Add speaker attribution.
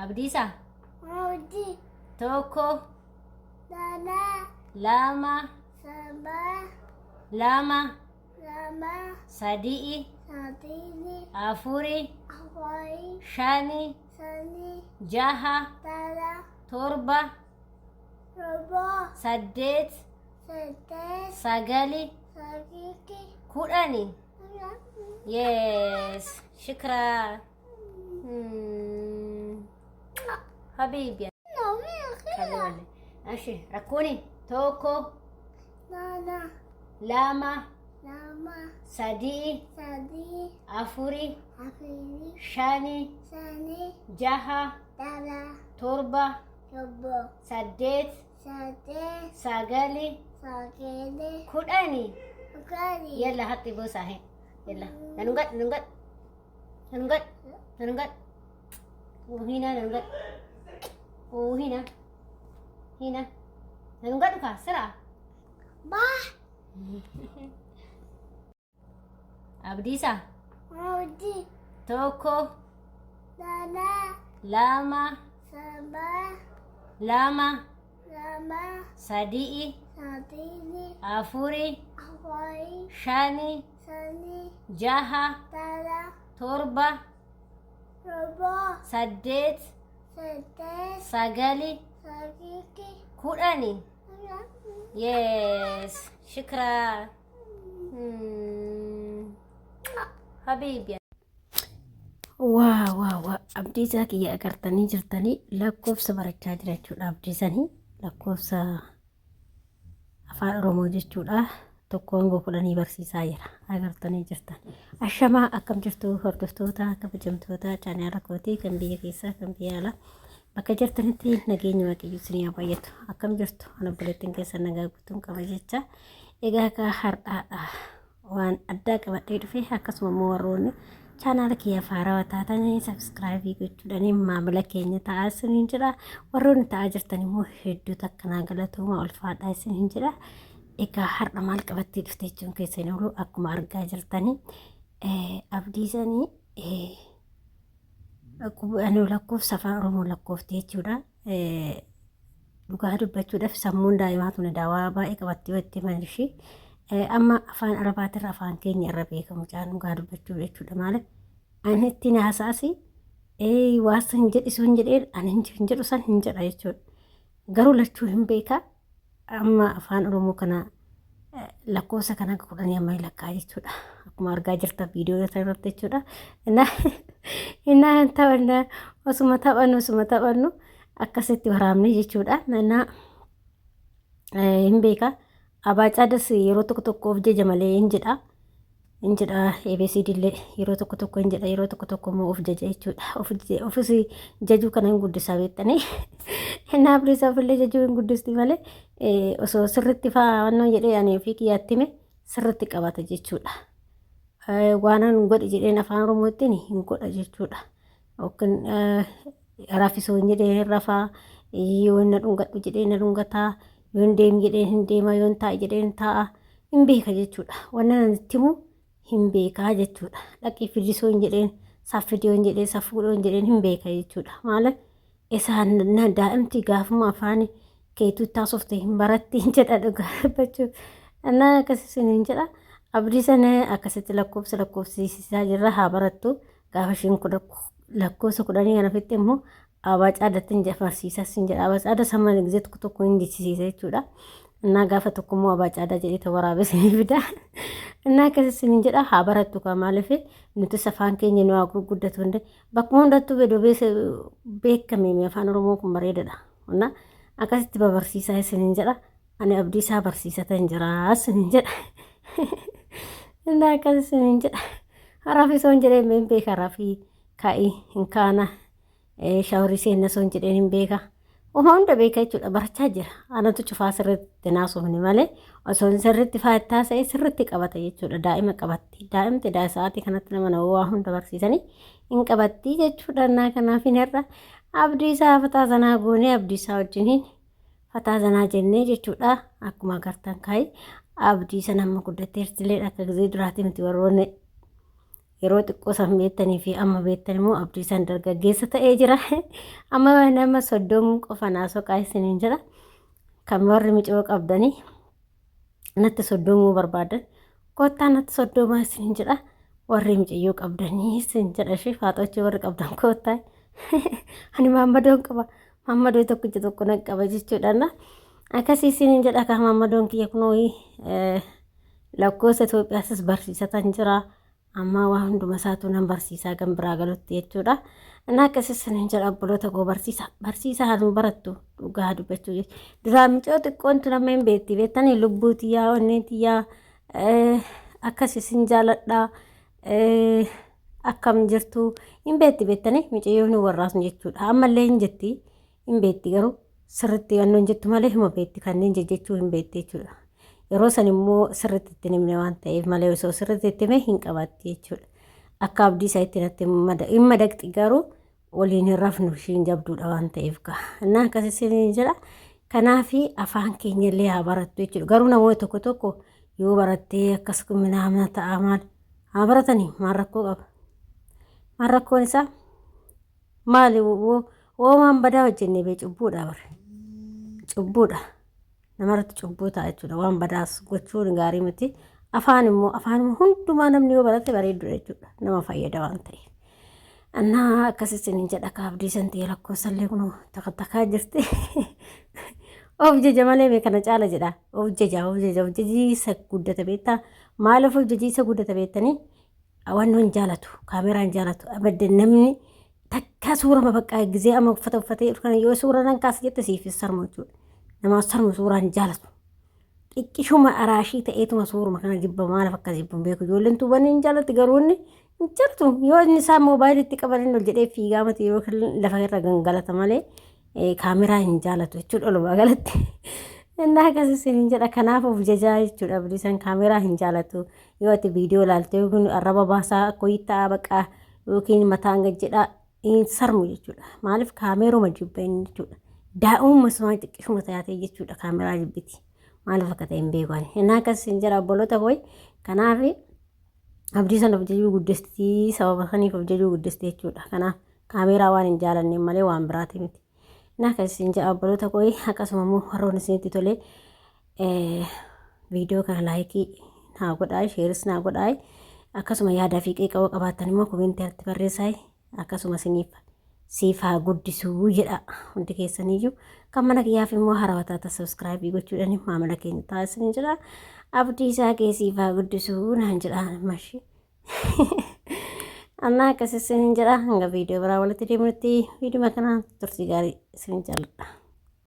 Speaker 1: Abdiisaa.
Speaker 2: Abdi.
Speaker 1: Tokko.
Speaker 2: Lama.
Speaker 1: Lama.
Speaker 2: Saba.
Speaker 1: Lama.
Speaker 2: Lama.
Speaker 1: Sadi'i.
Speaker 2: Sadii.
Speaker 1: Afuri.
Speaker 2: Afuri.
Speaker 1: Shani.
Speaker 2: Sani.
Speaker 1: Jaha.
Speaker 2: Tara.
Speaker 1: Torba.
Speaker 2: Torba.
Speaker 1: Saddeet.
Speaker 2: Saddeet.
Speaker 1: Sagali.
Speaker 2: Sagiki.
Speaker 1: 10. Yes. Shukran. Habibi. Ashi rakkooni tokko.
Speaker 2: Lama.
Speaker 1: Lama.
Speaker 2: Lama.
Speaker 1: Sadii.
Speaker 2: Sadii.
Speaker 1: Afuri.
Speaker 2: Afuri.
Speaker 1: Shani.
Speaker 2: Sani.
Speaker 1: Jaha.
Speaker 2: Tara.
Speaker 1: Torba.
Speaker 2: Torba.
Speaker 1: Saddeet.
Speaker 2: Saddeet.
Speaker 1: Sagali.
Speaker 2: Sagali.
Speaker 1: 10.
Speaker 2: 10.
Speaker 1: Yalla hatti buusaa he. Yalla. Nanungat nanungat. Nanungat. Nanungat. Hina nanungat. Oh hina. Hina. Nanungat ka sira.
Speaker 2: Ba.
Speaker 1: Abdiisaa.
Speaker 2: Abdi.
Speaker 1: Tokko.
Speaker 2: Lama.
Speaker 1: Lama.
Speaker 2: Saba.
Speaker 1: Lama.
Speaker 2: Lama.
Speaker 1: Sadi'i.
Speaker 2: Sadii.
Speaker 1: Afuri.
Speaker 2: Afuri.
Speaker 1: Shani.
Speaker 2: Sani.
Speaker 1: Jaha.
Speaker 2: Tara.
Speaker 1: Torba.
Speaker 2: Torba.
Speaker 1: Saddeet.
Speaker 2: Saddeet.
Speaker 1: Sagali.
Speaker 2: Sagiki.
Speaker 1: 10. Yes. Shukran. Habibi. Waa waa waa Abdiisaa kiyya agartanii jirtanii lakkoofsa barachaa jira jechuudha. Abdiisanii lakkoofsa afaan Oromoo jechuudha. 1 hanga 10 barsiisaa jira. Agartanii jirtan. Ashamaa akkam jirtu hordoftoota kabajamtoota chaanaala kootii kan biyya keessaa kan biyya alaa bakka jirtanitti nageenya waaqayyo isin haa baay'atu. Akkam jirtu ana obboleettiin keessan nagaa guutuun qaba jecha. Egaa akka har'aadha waan addaa qabadhee dhufe akkasuma immoo warroonni chaanaala kiyyaaf haarawaa taatanii sabskraayibii gochuudhaan maamila keenya ta'aa isiniin jedha. Warroonni ta'aa jirtan immoo hedduu takka naa galatooma ulfaadhaa isiniin jedha. Egaa har'a maal qabattee dhufte jechuun keessa hin oolu akkuma argaa jirtanii abdiisanii ani lakkoofsa afaan Oromoo lakkoofte jechuudha. Dhugaa dubbachuudhaaf sammuun daa'imaa tuni daawaa baay'ee qabatti yoo itti himan ishii. Amma afaan Arabaatirra afaan keenya irra beeka mucaan dhugaa dubbachuuf jechuudha. Maaliif ani ittiin haasaasi waan san jedhisu hin jedheen ani hin jedhu san hin jedha jechuudha. Garuu lachuu hin beeka. Amma afaan Oromoo kana lakkoofsa kana akka 10 amma lakkaa jechuudha. Akkuma argaa jirtan viidiyoo irratti jechuudha. Innaa hin taphanna osuma taphannu osuma taphannu akkasitti waraabne jechuudha. Innaa hin beeka. Abaacaadas yeroo tokko tokko of jaja malee hin jedha. Hin jedha ABCD illee yeroo tokko tokko hin jedha yeroo tokko tokko immoo of jaja jechuudha. Ofis jajuu kana hin guddisaa beektanii. Innaa abdiisaa ofillee jajuu hin guddisti malee osoo sirritti faannoo jedhee ani ofii kiyyaatti hime sirritti qabata jechuudha. Waanan godhi jedheen afaan Oromootiin hin godha jechuudha. Yookiin rafisoo hin jedhee hin rafaa, yoo na dhungadhu jedhee na dhungataa, yoo hin deem jedhee hin deema, yoo hin taa'i jedhee hin taa'a. Hin beeka jechuudha. Wannan ani itti himu hin beekaa jechuudha. Dhaqii fidisoo hin jedheen, saffidoo hin jedheen, safuudhoo hin jedheen hin beeka jechuudha. Maaliif isaan na daa'imti gaafuma afaan keetuu itti haasofte hin baratti hin jedha dhugaa dubbachuuf. Innaa akkas isiniin jedha. Abdii sana akkasitti lakkoofsa lakkoofsiisaa jirra haa barattu. Gaafa isheen lakkoofsa 10 kana fixxe immoo Abaa caadatti hin barsiisaa sin jedha. Abaa caada sama gisee tokko tokko hin jechisiisa jechuudha. Innaa gaafa tokko immoo abaa caadaa jedhee ta waraabee isinii fida. Innaa akkas isiniin jedha haa barattu kaa maaliif nutis afaan keenya nu haa gurguddatu hundee bakkuma hundattuu bedoo beekame afaan Oromoo kun bareedadha. Innaa akkasitti babarsiisaa isiniin jedha. Ani abdii isaa barsiisatan jira isiniin jedha. Innaa akkas isiniin jedha. Rafisoon jedhee hin beeka rafii ka'i hin kaana. Shaaworii seenna osoo hin jedheen hin beeka. Uma hunda beeka jechuudha barachaa jira. Anatu cufaa sirriitti naasofne malee osoo hin sirriitti faayittaa ta'e sirriitti qabata jechuudha. Daa'ima qabatti. Daa'imti daa sa'aatii kanatti nama nama waa hunda barsiisanii hin qabatti jechuudha. Innaa kanaaf hin har'a abdii isaa fataa sanaa goonee abdii isaa wajjiniin fataa sanaa jennee jechuudha. Akkuma agartan kaayi abdii sana amma guddatteertillee akka gizee duraatii miti warroonni. Yeroo xiqqoo san beektanii fi amma beektan immoo Abdiisaan dargaggeessa ta'ee jira. Amma nama soddomuu qofa naa soqaa isiniin jedha. Kan warri micoo qabdanii natti soddomuu barbaadan koottaa natti soddomaa isiniin jedha. Warri micayyoo qabdanii isin jedha ishee faaxochii warri qabdan koottaa. Ani maammadoon qaba. Maammadoo tokkicha tokko nan qaba jechuudha. Akkasii isiniin jedha kan maammadoon kiyya kunoo lakkoofsa Itoophiyaatis barsiisatan jira. Amma waa hunduma isaatu nan barsiisaa gan biraa galutti jechuudha. Inni akkasii isiniin jedha obboloota koo barsiisa. Barsiisa haaluma barattu dhugaa dubbachuu jechuudha. Duraan micoo xiqqoon tun amma hin beekti beektanii lubbuu tiyyaa onnee tiyyaa akkas isin jaaladha akkam jirtu hin beekti beektanii micayyoon warraasnu jechuudha. Ammallee hin jetti hin beekti garuu sirriitti yannoo hin jettu malee hima beekti kanneen jechuu hin beekti jechuudha. Yeroo san immoo sirriitti itti himne waan ta'eef malee osoo sirriitti itti hime hin qabaatti jechuudha. Akka abdii isaa itti natti hin madaqxi garuu waliin hin rafnu ishiin jabduudha waan ta'eef gaa. Innaa akkas isiniin jedha. Kanaaf afaan keenya illee haa barattu jechuudha. Garuu namoonni tokko tokko yoo barattee akkas minaamna ta'a maal haa baratanii maal rakkoo qaba? Maal rakkoon isaa? Maali woomaan badaa hojjennee bee cubbuudha bare. Cubbuudha. Namarratti cubbuu ta'a jechuudha. Waan badaas gochuun gaarii miti. Afaan immoo afaan hundumaa namni yoo barate bareedduudha jechuudha. Nama fayyada waan ta'eef. Annaa akkas isiniin jedha kaabdii san ta'e lakkoofsallee kunoo takatakaa jirti. Of jaja malee mee kana caala jedha. Of jaja of jaja of jajiisa guddata beektaa. Maaliif of jajiisa guddata beektanii? Wannoon hin jaalatu kaameraa hin jaalatu abadda namni takka suura baqqaa gizee amma uffata uffatee kana yoo suura nan kaasa jette siif hin sarmu jechuudha. Namaa sarmu suuraa hin jaalatu. Xiqqishuma araashii ta'eetuma suuruma kana jibba maaliif akka jibbu hin beeku ijoolleen tuuban hin jaalatti garuu inni hin jaalatu yoo inni isaa moobaayilitti qaban inni ol jedhee fiigaa miti yoo lafa irra gangalata malee kaameraa hin jaalatu jechuudha walumaa galatti. Innaa akkas isiniin jedha kanaaf of jajaa jechuudha Abdiisaan kaameraa hin jaalatu yoo ati viidiyoo ilaalte yookiin arraba baasaa akka wayii ta'a baqaa yookiin mataan gad jedhaa hin sarmu jechuudha. Maaliif kaameeruma jibba inni jechuudha. Daa'imuma sumaa xiqqishuma taatee jechuudha kaameraa jibbiti. Maaliif akka ta'e hin beeku ani. Innaa akkas isin jedha obboloota koo kanaaf Abdiisaan of jajuu guddistii sababa saniif of jajuu guddistii jechuudha. Kanaaf kaameeraa waan hin jaalanneen malee waan biraati miti. Innaa akkas isin jedha obboloota koo akkasuma immoo warroonni isinitti tolee viidiyoo kana laayikii naa godhaa sheeris naa godhaa akkasuma yaadaa fi qeeqa yoo qabaattan immoo komentii irratti barreessaa akkasuma isiniif siif haa guddisuu jedha hundi keessaniyyuu kan mana kiyyaaf immoo haarawaa taata sabskraayibii gochuudhaan maamila keenya taasisan jedha abdii isaa kee siif haa guddisuu naan jedha mashi annaa akkas isinin jedha hanga viidiyoo biraa walitti deemnutti viidiyoo kanaan turtii gaarii isin jaalladha.